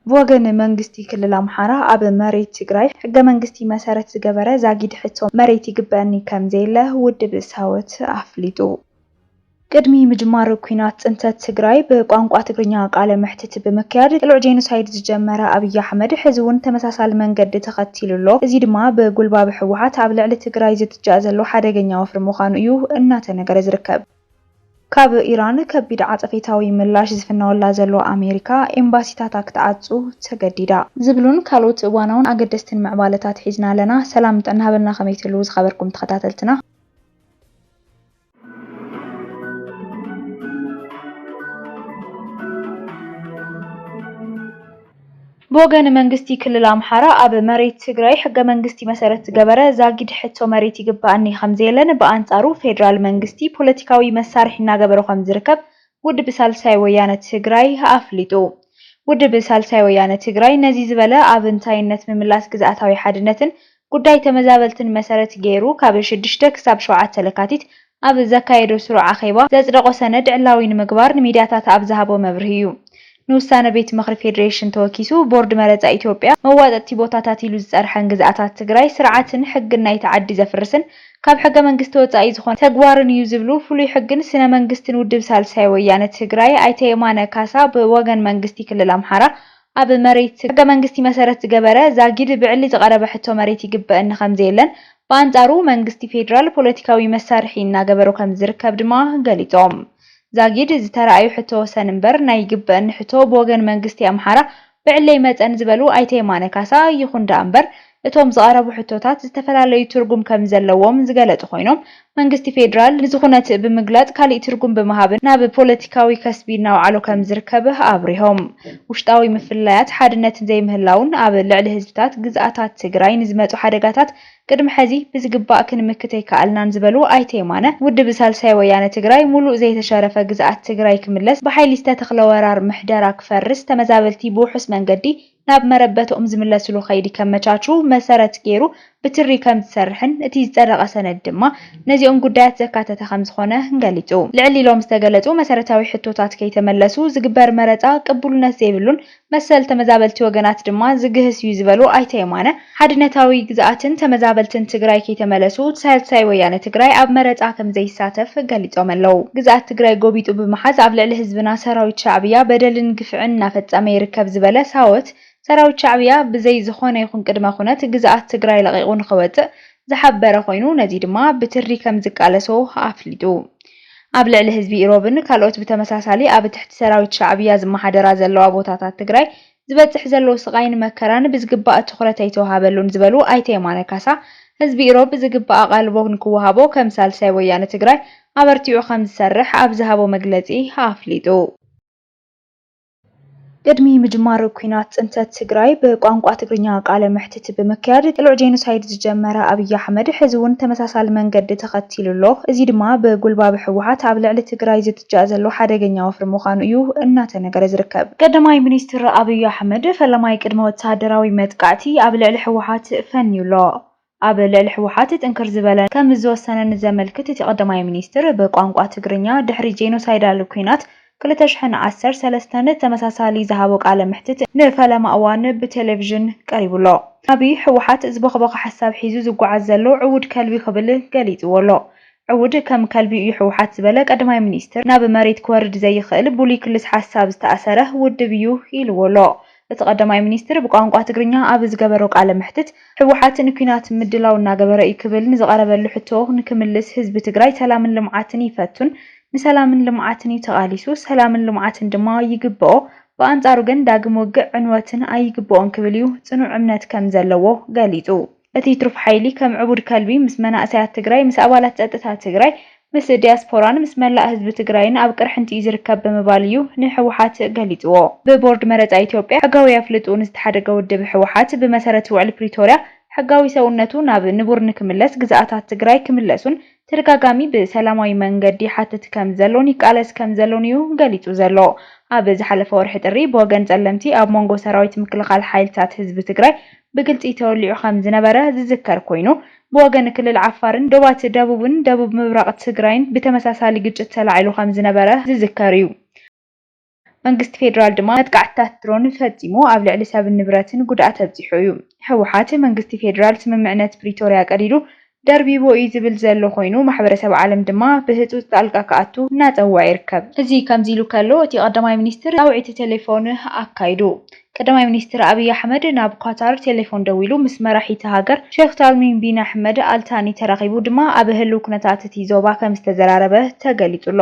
ብወገን መንግስቲ ክልል ኣምሓራ ኣብ መሬት ትግራይ ሕገ መንግስቲ መሰረት ዝገበረ ዛጊድ ሕቶ መሬት ይግበኣኒ ከም ዘየለ ውድብ ሳወት ኣፍሊጡ። ቅድሚ ምጅማር ኲናት ጽንተት ትግራይ ብቋንቋ ትግርኛ ቃለ መሕትት ብምክያድ ቅሉዕ ጄኖሳይድ ዝጀመረ ኣብይ ኣሕመድ ሕዚ እውን ተመሳሳሊ መንገዲ ተኸቲሉ ኣሎ። እዚ ድማ ብጉልባብ ህወሓት ኣብ ልዕሊ ትግራይ ዝትጃእ ዘሎ ሓደገኛ ወፍሪ ምዃኑ እዩ እናተነገረ ዝርከብ። ካብ ኢራን ከቢድ ዓጸፌታዊ ምላሽ ዝፍነወላ ዘሎ ኣሜሪካ ኤምባሲታታ ክትዓጹ ተገዲዳ ዝብሉን ካልኦት እዋናውን ኣገደስትን ምዕባለታት ሒዝና ኣለና። ሰላም ጥዕና ሃበልና ከመይ ትህልዉ ዝኸበርኩም ተኸታተልትና። ብወገን መንግስቲ ክልል ኣምሓራ ኣብ መሬት ትግራይ ሕገ መንግስቲ መሰረት ዝገበረ ዛጊድ ሕቶ መሬት ይግባኣኒ ከም ዘየለን ብኣንጻሩ ፌዴራል መንግስቲ ፖለቲካዊ መሳርሒ እናገበሮ ከም ዝርከብ ውድብ ሳልሳይ ወያነ ትግራይ ኣፍሊጡ። ውድብ ሳልሳይ ወያነ ትግራይ ነዚ ዝበለ ኣብ እንታይነት ምምላስ ግዝኣታዊ ሓድነትን ጉዳይ ተመዛበልትን መሰረት ገይሩ ካብ ሽዱሽተ ክሳብ ሸውዓተ ለካቲት ኣብ ዘካየዶ ስሩዕ ኣኼባ ዘጽደቖ ሰነድ ዕላዊ ንምግባር ንሚድያታት ኣብ ዝሃቦ መብርሂ እዩ። ንውሳነ ቤት ምኽሪ ፌዴሬሽን ተወኪሱ ቦርድ መረጻ ኢትዮጵያ መዋጠጥቲ ቦታታት ኢሉ ዝጸርሐን ግዝኣታት ትግራይ ስርዓትን ሕግን ናይቲ ዓዲ ዘፍርስን ካብ ሕገ መንግስቲ ወጻኢ ዝኾነ ተግባርን እዩ ዝብሉ ፍሉይ ሕግን ስነ መንግስትን ውድብ ሳልሳይ ወያነ ትግራይ ኣይተ የማነ ካሳ ብወገን መንግስቲ ክልል ኣምሓራ ኣብ መሬት ሕገ መንግስቲ መሰረት ዝገበረ ዛጊድ ብዕሊ ዝቐረበ ሕቶ መሬት ይግበእኒ ከም ዘየለን ብኣንጻሩ መንግስቲ ፌዴራል ፖለቲካዊ መሳርሒ እናገበሮ ከም ዝርከብ ድማ ገሊጾም። ዛጊድ ዝተራእዩ ሕቶ ወሰን እምበር ናይ ይግበእኒ ሕቶ ብወገን መንግስቲ ኣምሓራ ብዕለይ መጸን ዝበሉ ኣይተ የማነ ካሳ ይኹን ደኣ እምበር እቶም ዝቐረቡ ሕቶታት ዝተፈላለዩ ትርጉም ከም ዘለዎም ዝገለጹ ኮይኖም መንግስቲ ፌዴራል ንዝኹነት ብምግላጽ ካሊእ ትርጉም ብምሃብን ናብ ፖለቲካዊ ከስቢ እናውዓሎ ከም ዝርከብ ኣብሪሆም። ውሽጣዊ ምፍልላያት ሓድነትን ዘይምህላውን ኣብ ልዕሊ ህዝብታት ግዝኣታት ትግራይ ንዝመጹ ሓደጋታት ቅድሚ ሕዚ ብዝግባእ ክንምክት ኣይከኣልናን ዝበሉ ኣይተ የማነ ውድብ ሳልሳይ ወያነ ትግራይ ሙሉእ ዘይተሸረፈ ግዝኣት ትግራይ ክምለስ ብሓይሊ ዝተተኽለ ወራር ምሕደራ ክፈርስ ተመዛበልቲ ብውሑስ መንገዲ ናብ መረበትኦም ዝምለስሉ ከይዲ ከመቻቹ መሰረት ገይሩ ብትሪ ከም ዝሰርሕን እቲ ዝጸደቐ ሰነድ ድማ ነዚኦም ጉዳያት ዘካተተ ከም ዝኾነ ገሊጹ። ልዕል ኢሎም ዝተገለጹ መሰረታዊ ሕቶታት ከይተመለሱ ዝግበር መረጻ ቅቡልነት ዘይብሉን መሰል ተመዛበልቲ ወገናት ድማ ዝግህስ እዩ ዝበሉ ኣይተ የማነ ሓድነታዊ ግዝኣትን ተመዛበልትን ትግራይ ከይተመለሱ ሳልሳይ ወያነ ትግራይ ኣብ መረጻ ከም ዘይሳተፍ ገሊጾም ኣለዉ። ግዝኣት ትግራይ ጎቢጡ ብምሓዝ ኣብ ልዕሊ ህዝብና ሰራዊት ሻዕብያ በደልን ግፍዕን እናፈጸመ ይርከብ ዝበለ ሳወት ሰራዊት ሻዕብያ ብዘይ ዝኾነ ይኹን ቅድመ ኩነት ግዝኣት ትግራይ ለቒቑ ንኽወፅእ ዝሓበረ ኮይኑ ነዚ ድማ ብትሪ ከም ዝቃለሶ ኣፍሊጡ። ኣብ ልዕሊ ህዝቢ ኢሮብን ካልኦት ብተመሳሳሊ ኣብ ትሕቲ ሰራዊት ሻዕብያ ዝመሓደራ ዘለዋ ቦታታት ትግራይ ዝበፅሕ ዘሎ ስቓይን መከራን ብዝግባእ ትኹረት ኣይተወሃበሉን ዝበሉ ኣይተ የማነ ካሳ ህዝቢ ኢሮብ ዝግባእ ኣቓልቦ ንክወሃቦ ከም ሳልሳይ ወያነ ትግራይ ኣበርቲዑ ከም ዝሰርሕ ኣብ ዝሃቦ መግለፂ ኣፍሊጡ። ቅድሚ ምጅማር ኲናት ጽንተት ትግራይ ብቋንቋ ትግርኛ ቃለ መሕትት ብምክያድ ቅሉዕ ጄኖሳይድ ዝጀመረ ኣብይ ኣሕመድ ሕዚ እውን ተመሳሳሊ መንገዲ ተኸቲሉ ኣሎ። እዚ ድማ ብጉልባብ ህወሓት ኣብ ልዕሊ ትግራይ ዝትጃእ ዘሎ ሓደገኛ ወፍሪ ምዃኑ እዩ እናተነገረ ዝርከብ። ቀዳማይ ሚኒስትር ኣብይ ኣሕመድ ፈለማይ ቅድመ ወተሃደራዊ መጥቃዕቲ ኣብ ልዕሊ ህወሓት ፈንዩ ኣሎ። ኣብ ልዕሊ ህወሓት ጥንክር ዝበለ ከም ዝወሰነ ንዘመልክት እቲ ቀዳማይ ሚኒስትር ብቋንቋ ትግርኛ ድሕሪ ጄኖሳይዳል ኲናት ክልተ ሽሕን ዓሰርተ ሰለስተን ተመሳሳሊ ዝሃቦ ቃለ መሕትት ንፈለማ እዋን ብቴሌቪዥን ቀሪቡ ኣሎ። ኣብይ ህወሓት ዝበኽበኸ ሓሳብ ሒዙ ዝጓዓዝ ዘሎ ዕዉድ ከልቢ ክብል ገሊፅዎ ኣሎ። ዕዉድ ከም ከልቢ እዩ ህወሓት ዝበለ ቀዳማይ ሚኒስትር ናብ መሬት ክወርድ ዘይኽእል ብሉይ ክልስ ሓሳብ ዝተኣሰረ ውድብ እዩ ኢልዎ ኣሎ። እቲ ቀዳማይ ሚኒስትር ብቋንቋ ትግርኛ ኣብ ዝገበሮ ቃለ መሕትት ህወሓት ንኲናት ምድላው እናገበረ እዩ ክብል ንዝቐረበሉ ሕቶ ንክምልስ ህዝቢ ትግራይ ሰላምን ልምዓትን ይፈቱን ንሰላምን ልምዓትን እዩ ተቓሊሱ፣ ሰላምን ልምዓትን ድማ ይግብኦ፣ ብኣንጻሩ ግን ዳግም ውግእ ዕንወትን ኣይግብኦን ክብል እዩ ጽኑዕ እምነት ከም ዘለዎ ገሊጹ። እቲ ትሩፍ ሓይሊ ከም ዕቡድ ከልቢ ምስ መናእሰያት ትግራይ፣ ምስ ኣባላት ጸጥታ ትግራይ፣ ምስ ዲያስፖራን ምስ መላእ ህዝቢ ትግራይን ኣብ ቅርሕንቲ እዩ ዝርከብ ብምባል እዩ ንህወሓት ገሊጽዎ። ብቦርድ መረጻ ኢትዮጵያ ሕጋዊ ኣፍልጥኡ ንዝተሓደገ ውድብ ህወሓት ብመሰረት ውዕሊ ፕሪቶርያ ሕጋዊ ሰውነቱ ናብ ንቡር ንክምለስ ግዝኣታት ትግራይ ክምለሱን ተደጋጋሚ ብሰላማዊ መንገዲ ይሓትት ከም ዘሎን ይቃለስ ከም ዘሎን እዩ ገሊጹ ዘሎ። ኣብ ዝሓለፈ ወርሒ ጥሪ ብወገን ጸለምቲ ኣብ መንጎ ሰራዊት ምክልኻል ሓይልታት ህዝቢ ትግራይ ብግልጺ ተወሊዑ ከም ዝነበረ ዝዝከር ኮይኑ፣ ብወገን ክልል ዓፋርን ዶባት ደቡብን ደቡብ ምብራቕ ትግራይን ብተመሳሳሊ ግጭት ተላዒሉ ከም ዝነበረ ዝዝከር እዩ። መንግስቲ ፌዴራል ድማ መጥቃዕትታት ድሮን ፈጺሙ ኣብ ልዕሊ ሰብን ንብረትን ጉድኣት ኣብጺሑ እዩ። ህወሓት መንግስቲ ፌዴራል ስምምዕነት ፕሪቶርያ ቀዲዱ ደርቢቡ እዩ ዝብል ዘሎ ኮይኑ፣ ማሕበረሰብ ዓለም ድማ ብህጹጽ ጣልቃ ክኣቱ እናጸወዐ ይርከብ። እዚ ከምዚ ኢሉ ከሎ፣ እቲ ቀዳማይ ሚኒስትር ጻውዒት ቴሌፎን ኣካይዱ። ቀዳማይ ሚኒስትር ኣብይ ኣሕመድ ናብ ኳታር ቴሌፎን ደዊሉ ምስ መራሒቲ ሃገር ሼክ ታሚም ቢን ኣሕመድ ኣልታኒ ተራኺቡ ድማ ኣብ ህልው ኩነታት እቲ ዞባ ከም ዝተዘራረበ ተገሊጹ ኣሎ።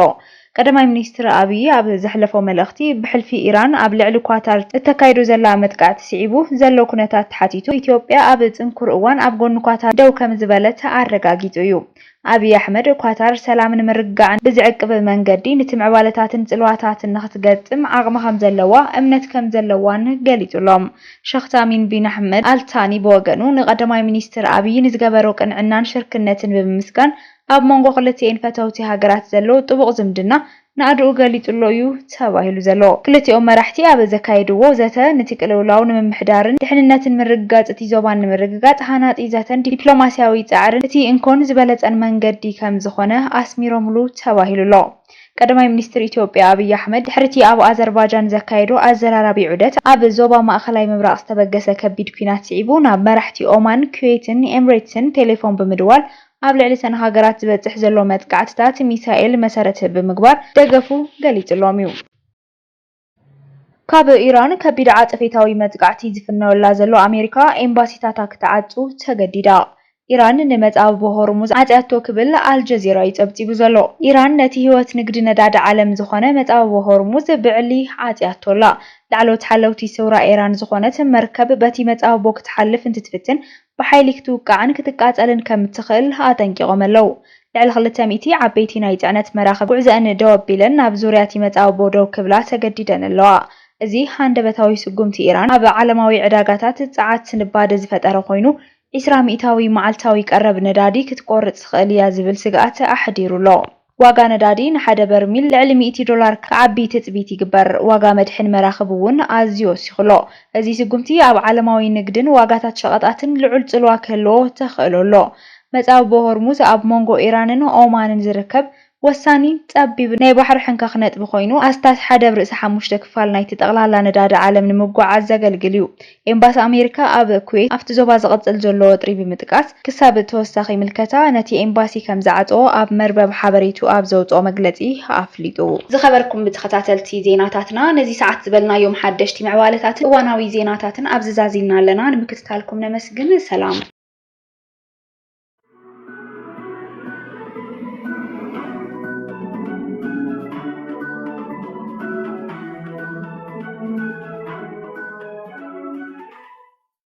ቀዳማይ ሚኒስትር ኣብይ ኣብ ዘሕለፎ መልእኽቲ፣ ብሕልፊ ኢራን ኣብ ልዕሊ ኳታር እተካይዶ ዘላ መጥቃዕቲ ስዒቡ ዘሎ ኩነታት ተሓቲቱ፣ ኢትዮጵያ ኣብ ጽንኩር እዋን ኣብ ጎኒ ኳታር ደው ከም ዝበለት ኣረጋጊጹ እዩ። ኣብይ ኣሕመድ፣ ኳታር ሰላምን ምርግጋዕን ብዝዕቅብ መንገዲ ንቲ ምዕባለታትን ጽልዋታትን ንኽትገጥም ዓቕሚ ከም ዘለዋ እምነት ከም ዘለዋን ገሊጹ ኣሎ። ሸኽ ታሚም ቢን ኣሕመድ ኣልታኒ ብወገኑ፣ ንቀዳማይ ሚኒስትር ኣብይ ንዝገበሮ ቅንዕናን ሽርክነትን ብምምስጋን፣ ኣብ መንጎ ክልቲኤን ፈተውቲ ሃገራት ዘሎ ጥቡቕ ዝምድና ናእድኡ ገሊጹ ኣሎ እዩ ተባሂሉ ዘሎ። ክልቲኦም መራሕቲ ኣብ ዘካየድዎ ዘተ፣ ንቲ ቅልውላው ንምምሕዳርን ድሕንነትን ምርግጋጽ እቲ ዞባን ንምርግጋጽ ሃናጺ ዘተን ዲፕሎማስያዊ ጻዕርን እቲ እንኮን ዝበለጸን መንገዲ ከም ዝኾነ ኣስሚሮምሉ ተባሂሉ ኣሎ። ቀዳማይ ሚኒስትር ኢትዮጵያ ኣብይ ኣሕመድ፣ ድሕሪቲ ኣብ ኣዘርባጃን ዘካየዶ ኣዘራራቢ ዑደት፣ ኣብ ዞባ ማእኸላይ ምብራቕ ዝተበገሰ ከቢድ ኲናት ስዒቡ ናብ መራሕቲ ኦማን፣ ኩዌትን ኤምሬትስን ቴሌፎን ብምድዋል፣ ኣብ ልዕሊ እተን ሃገራት ዝበጽሕ ዘሎ መጥቃዕትታት ሚሳኤል መሰረት ብምግባር ደገፉ ገሊጹሎም እዩ። ካብ ኢራን ከቢድ ዓጸፌታዊ መጥቃዕቲ ዝፍነወላ ዘሎ ኣሜሪካ፣ ኤምባሲታታ ክትዓጹ ተገዲዳ። ኢራን ንመጻብቦ ሆርሙዝ ዓጽያቶ ክብል ኣልጀዚራ እዩ ጸብጺቡ ዘሎ። ኢራን ነቲ ህይወት ንግዲ ነዳዲ ዓለም ዝኾነ መጻብቦ ሆርሙዝ ብዕሊ ዓጽያቶ ኣላ። ላዕለዎት ሓለውቲ ሰውራ ኢራን ዝኾነት መርከብ በቲ መጻብቦ ክትሓልፍ እንትትፍትን፣ ብሓይሊ ክትውቃዕን ክትቃጸልን ከም እትኽእል ኣጠንቂቖም ኣለዉ። ልዕሊ ክልተ ሚእቲ ዓበይቲ ናይ ጽዕነት መራኽብ ጉዕዘአን ደው ኣቢለን ናብ ዙርያ እቲ መጻብቦ ደው ክብላ ተገዲደን ኣለዋ። እዚ ሃንደበታዊ ስጉምቲ ኢራን ኣብ ዓለማዊ ዕዳጋታት ጸዓት ስንባደ ዝፈጠረ ኮይኑ፣ ዒስራ ሚእታዊ መዓልታዊ ቀረብ ነዳዲ ክትቆርጽ ትኽእል እያ ዝብል ስግኣት ኣሕዲሩ ኣሎ። ዋጋ ነዳዲ ንሓደ በርሚል ልዕሊ ሚእቲ ዶላር ክዓቢ ትጽቢት ይግበር። ዋጋ መድሕን መራኽብ እውን ኣዝዩ ወሲኹ ኣሎ። እዚ ስጉምቲ ኣብ ዓለማዊ ንግድን ዋጋታት ሸቐጣትን ልዑል ጽልዋ ክህልዎ ተኽእሎ ኣሎ። መጻብቦ ሆርሙዝ ኣብ መንጎ ኢራንን ኦማንን ዝርከብ ወሳኒ ጸቢብ ናይ ባሕሪ ሕንካኽ ነጥቢ ኮይኑ፣ ኣስታት ሓደ ኣብ ርእሲ ሓሙሽተ ክፋል ናይቲ ጠቕላላ ነዳዲ ዓለም ንምጉዓዝ ዘገልግል እዩ። ኤምባሲ ኣሜሪካ ኣብ ኩዌት ኣብቲ ዞባ ዝቕጽል ዘሎ ወጥሪ ብምጥቃስ፣ ክሳብ ተወሳኺ ምልከታ ነቲ ኤምባሲ ከም ዝዓጽዎ ኣብ መርበብ ሓበሬቱ ኣብ ዘውጽኦ መግለጺ ኣፍሊጡ። ዝኸበርኩም ተኸታተልቲ ዜናታትና፣ ነዚ ሰዓት ዝበልናዮም ሓደሽቲ ምዕባለታትን እዋናዊ ዜናታትን ኣብዚ ዛዚምና ኣለና። ንምክትታልኩም ነመስግን። ሰላም።